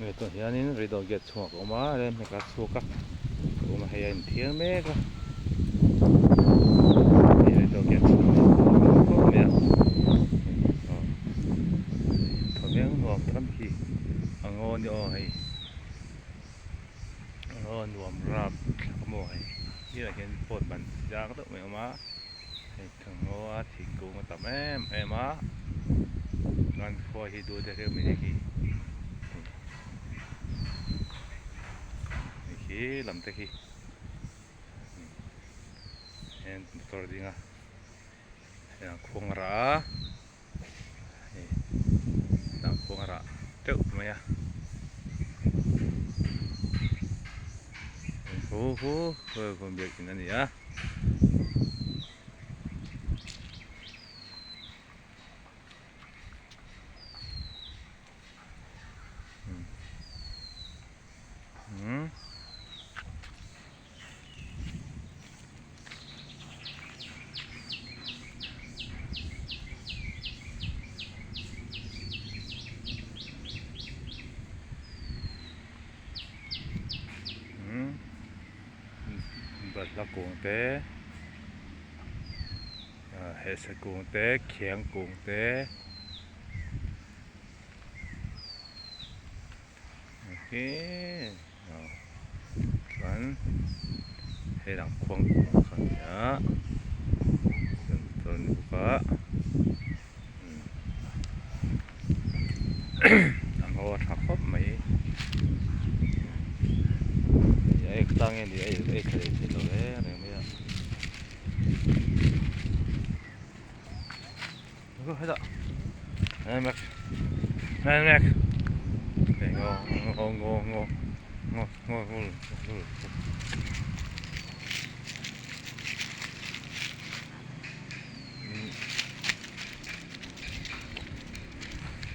Hei tah hianin Riddle gate chhungah ka awm a rem hmeka chhuak a ka awm a hei a inthiar mek a hei Riddle gate chhungah ka awm fo mai a aw thawveng nuam tak a ni hi a ngaw a ni aw hei a ngaw nuam rap thlak a maw hei tirah hian pot ban zang deuh mai a awm a. Hei thlangaw a thingkung a tam em em a chuan khua hi dul te reuh mai hei hi hei khi lam te khi heng motor a ding a hei ang khuang a rah a hei tah khuang a rah teuh mai a hu hu biakin a ni a. Balhla kung te hehsa kung te khiang kung te. Chuan hei lang khuang kung kha a ni a chuan motor a ni bawk a a ngaw a tha khawp mai a ek tlang nge ni a ei thla leh thei lo reng reng mai a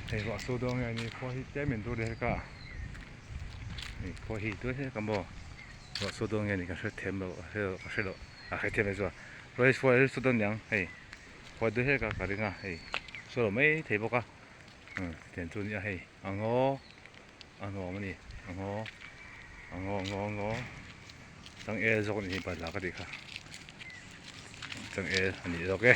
Hei ruah su dawn nge ni khua hi tlem in dur leh ka hei khua hi dur hle ka maw ruah su dawn nge ni ka hre thiam lo ka hre lo a hre thiam lo chuan ruah su dawn niang hei. Khuai deuh hlek a ka ring a hei saw lo mai thei bawk a tiang chu a ni a hei a ngaw a nuam a ni a ngaw a ngaw a ngaw a ngaw changel zawk a nih hi balhla ka tih kha changel a ni zawk e.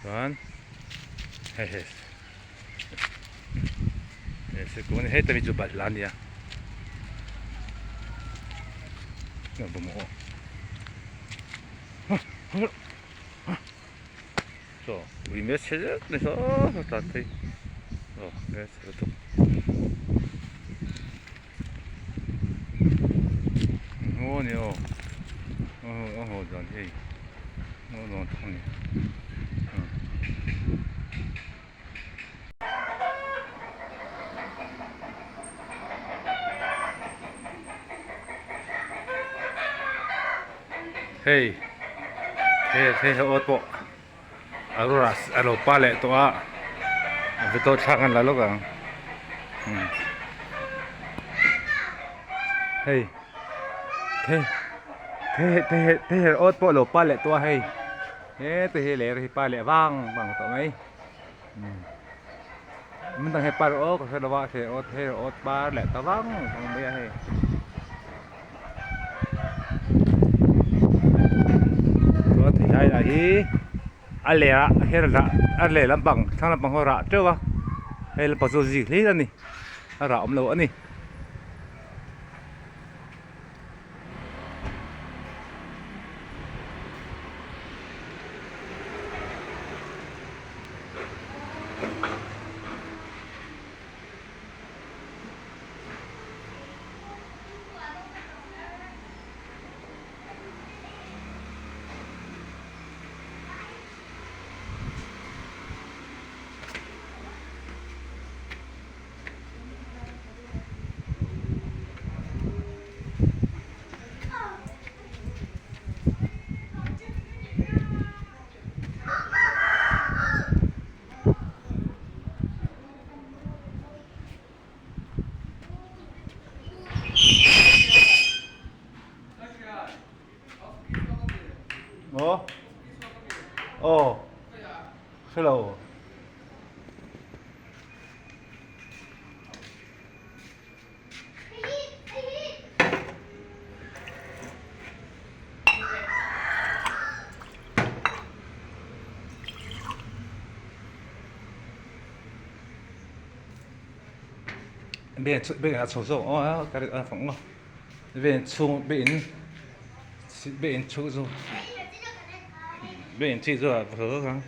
Chuan hei hei hei sikul a ni heta mi chu balhla a nia saw ui hmel chhe zet mai saw saw tlan phei aw hmel chhe lutuk ngaw a ni aw a ngaw dan hi hei ngaw nuam tak a ni. Hei hei hei ho pawh a a lo pa leh tawh a a veto thlak an la lawk ang hei hei hei hei her awt pawh a lo pa leh tawh a hei hete hi ler hi pa leh vang vang tawh mai hmun dang hi par awk a hre lo a hre awt her awt par leh ta vang vang mai a hei. Chuan thei lai lah hi a leh ah her lah a leh lampang thlang lampang ho rah teuh a hei lampang chu zik hlir a ni a rah awm lo a ni. Aw aw. hrelo. Bank ah chho zawk aw ka rin a fang aw bank chhung bank in bank in chhung chu bank in chhi chu a chho zawk ang.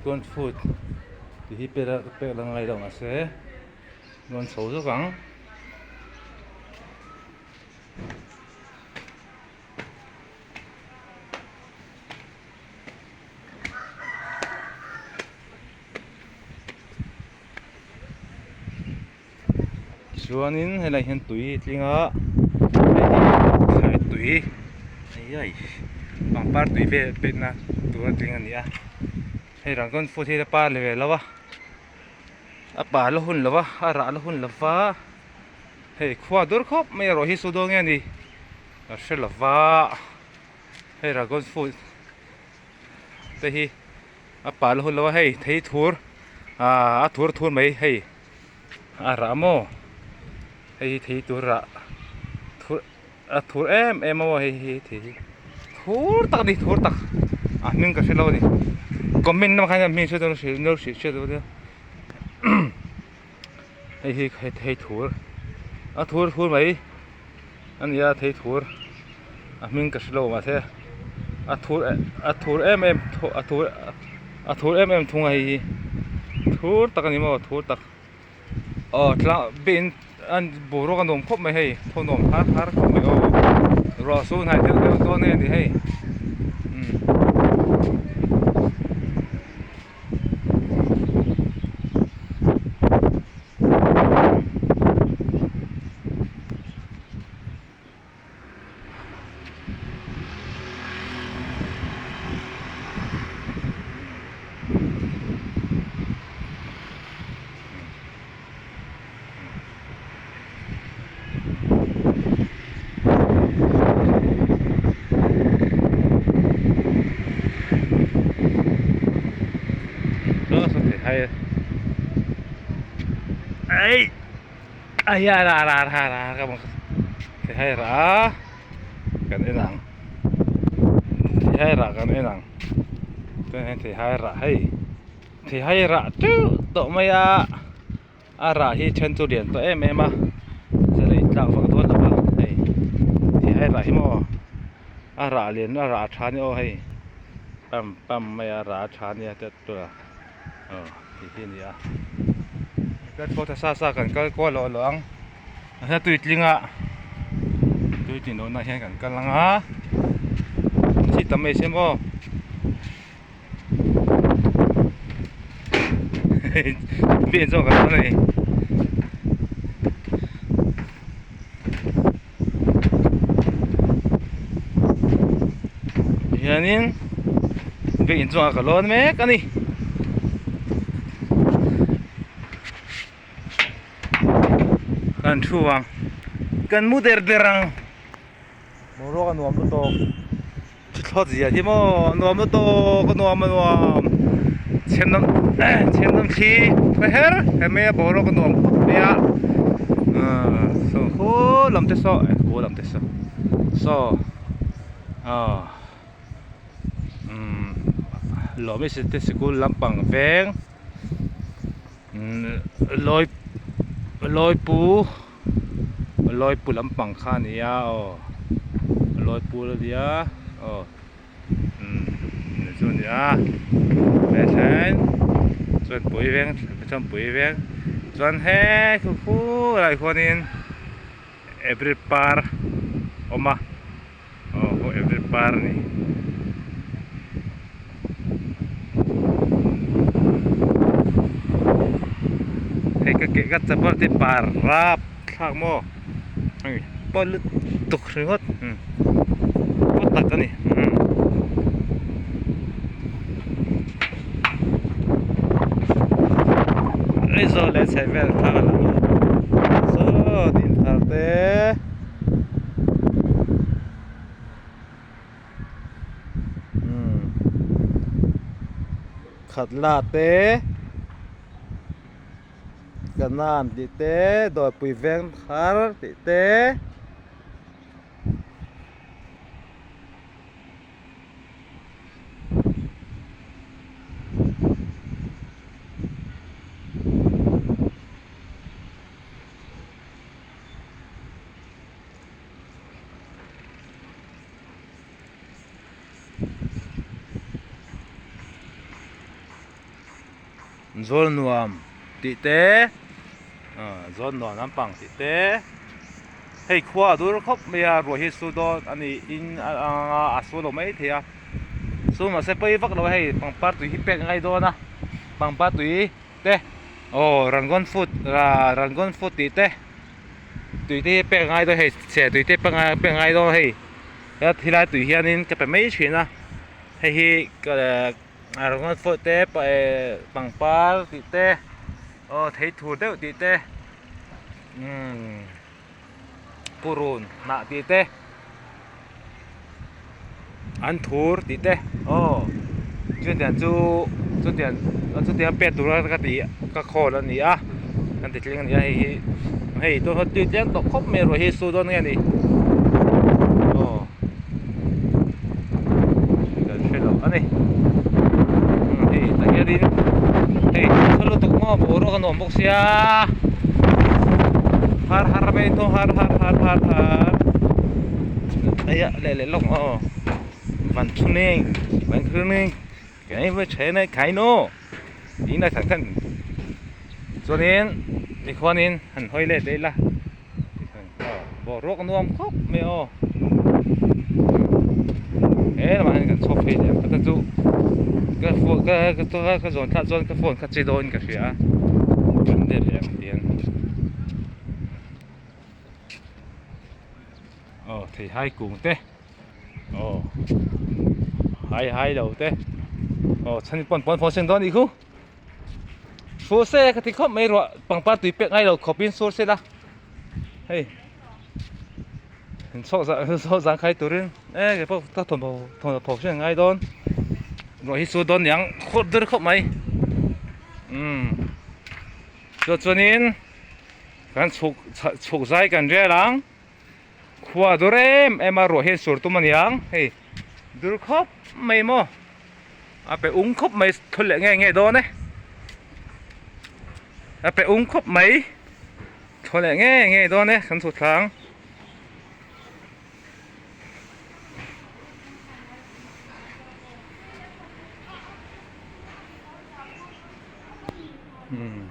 Rawn food tih hi pek pek la ngai lo mahse rawn chho zawk ang. Chuanin helai hian tui a tling a hei hi thlai tui ai pangpar tui vel pekna tur a tling a ni a hei rangkawn food hi a par leh ve lo a a par la hun lo va a rah la hun lo va hei khua dur khawp mai erawh hi su dawn nge ni ka hre lo va hei rangkawn food te hi. A pal hun lo a hei thei thur aaa a thur thur mai hei a rah maw hei hi thei tur rah thur a thur em em a maw hei hi thei hi thur tak a ni thur tak a hming ka hre lo a ni comment lamah khan a hming hriat dawn hrilh no hrilh hriat dawn nia hei hi thei thur a thur thur mai a ni a thei thur a hming ka hre lo mahse a thur a thur em em a thur a thur em em thung a hei hi thur tak a ni maw thur tak aw tlang bin an boruak a nuam khawp mai hei thaw nuam har har khawp mai aw ruah su hnai deuh deuh dawn nge ni hei umm. Ei ai a ra ra ra ra ka bang thei hai ra kan en ang thei hai rah kan en ang chuan heng thei hai rah hei thei hai rah teuh tawh mai a a rah hi then chu lian tawh em em a chulei tlak vak dawn lo va hei thei hai rah hi maw a rah lian a rah tha a ni aw hei pam pam mai a rah tha a nia te tura aw tih hi a ni a kan pawh ta sa sa kan kal kual lawh lawh ang a hla tui tling a tui tlin lohna hian kan kal ang a thi tam mai se maw bian zawk kan dawn a ni. Hianin bank inchungah ka lawn mek a ni. Kan thu ang kan mu der der ang boruak a nuam lutuk thuthlawt zia hi maw a nuam lutuk a nuam a nuam chhiat chhiat nawm thli a her her mai a boruak a nuam khawp mai a ahh saw khaw lam te saw khaw lam te saw saw aw umm lawmi te sikul lampang veng umm lawi lawipu lawipu lampang kha a ni a aw lawipu a nia aw umm chu a ni a he thleng chuan pui veng chuan pui veng chuan he khu khu lai khuanin April par awm a aw khu April par a ni. Hei ka ke ka chapal te par rap thlak maw hei pawi lutuk ringawt umm pawi tak a ni umm. Aizawl leh chhehvel kha a lang a saw dinthar te. Umm khatla te kanan tih te dawrpui veng thar tih te. Zawl nuam tih te ah zawl nuam lampang tih te hei khua a dur khawp mai a ruah hi su dawn a ni in a ang a a su lo maithei a su mahse pawi vak lo a hei pangpar tui hi pek a ngai dawn a pangpar tui te aw rangon food ah rangon food tih te tui te hi pek a ngai dawn hei chhe tui te pek a ngai dawn hei helai tui hianin ka pe mai thin a hei hi rangon food te pangpar tih te aw thei thur deuh tih te umm purun hnah tih te an thur tih te aw chutiang chu chutiang chutiang pek tura ka tih ka khawl a ni a kan ti tling a ni a hei hi hei tun hi tui tlem tawh khawp mai erawh hi su dawn nge ni aw kan hre lo a ni hei tah hianin hei tha lutuk maw boruak a nuam bawk sia har har mai thawng har har har har har aya leh leh lawk aw van thu neng van thu neng cái với thế này cái nó ý là thằng thằng cho nên thì khoan in hẳn hơi lệ đây là boruak nuam khawp mai aw he lamah hian kan chhuak phei leh ang ka chu ka phone ka ka zawn thlak chuan ka phone kha che dawn ka hria a then let leh ang tihian aw theihai kung te aw hai hai lo te aw chhan pawn pawn phone sen dawn a nih khu. Sur se ka ti khawp mai ruah pangpar tui pek ngai lo khawp in sur se la hei chhuak zah chhuak zang khai turin e kei pawh ka thawmhnaw thawmhnaw phawk hi an ngai dawn ruah hi sur dawn niang khawp dur khawp mai umm chuan chuanin kan chhuk chhuk zai kan rel ang khua a dur em em a ruah hi sur tum a niang hei dur khawp mai maw. A pe ung khawp mai thul leh nge nge dawn e a pe ung khawp mai thaw leh nge nge dawn e kan chhut thlang umm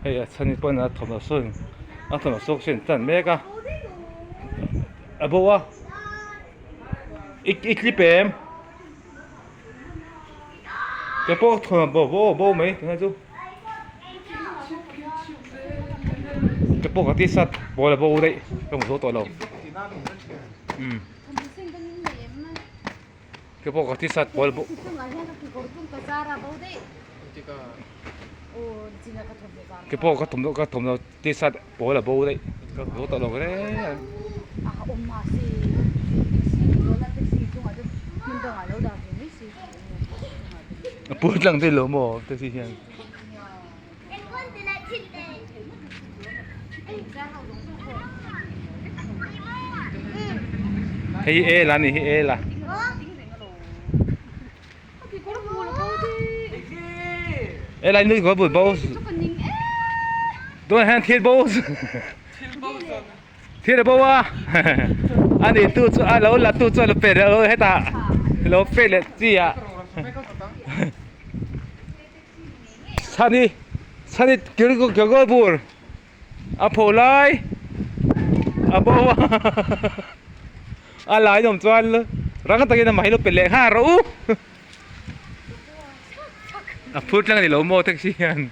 hei a chhan pawn a thawmhnaw sawn a thawmhnaw sawk sawn tan mek a a bo a i i clip em. Ke pawh thawm bo bo bo mai tunah chu ke pawh ka t-shirt pawl a bo daih ka hmu zo tawh lo umm ke pawh ka t-shirt pawl a bo ke pawh ka thawmhnaw ka thawmhnaw t-shirt pawl a bo daih ka hmu zo tawh lo reng a. A pur tlang thei lo maw taxi hian. Hei hi e la ni hi e la. E lai nui ko bul bo. Tuan hian thil bo. Thil a bo a. Ani tu chu a lo la tu chu a lo pe leh lo hetah lo pe leh chi a. Chhani chhani kekawr bur a pho lai a bo a a lai awm chuan rang takin amah hi lo pe leh nghal rawh u a phur tlang a ni lo maw taxi hian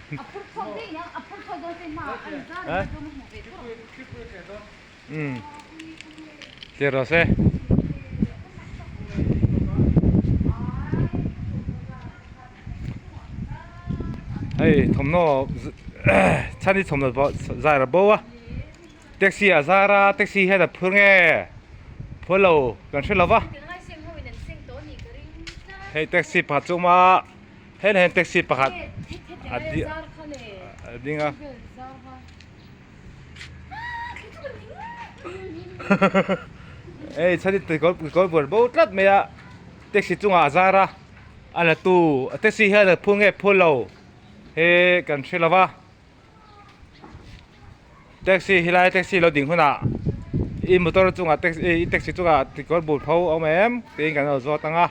umm tlir rawh se. Hei thawmhnaw. Chhan hi chhawmna pawh zar a bo a taxi ah zar a taxi hian a phur nge phur lo kan hre lo va hei taxi pakhat chu a awm a helai hian taxi pakhat a a ding a. Hei chhan hi kawr buar bo tlat mai a taxi chungah a zar a a la tu taxi hian a phur nge phur lo. He kan hre lo va taxi helai taxi lo ding hunah i motor chungah taxi i taxi chungah tikawr bur pho a awm em tiin kan lo zawt ang a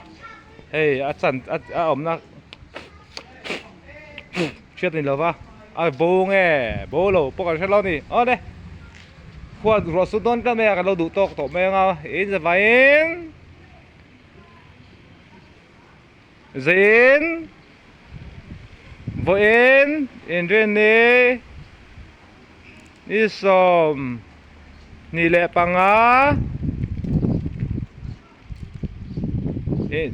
hei a chan a awmna hriat a ni lo va a bo nge bo lo pawh kan hre lo a ni awle khuan ruah sut dawn tlat mai a kan lo duh tawk tawh mai ang a in zavaiin. Zain vawiin inrinni ni 25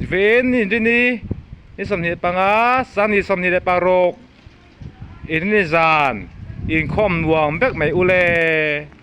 vawiin inrinni ni 25 sangni 26 inrinni zan inkhawm nuam vek mai ule.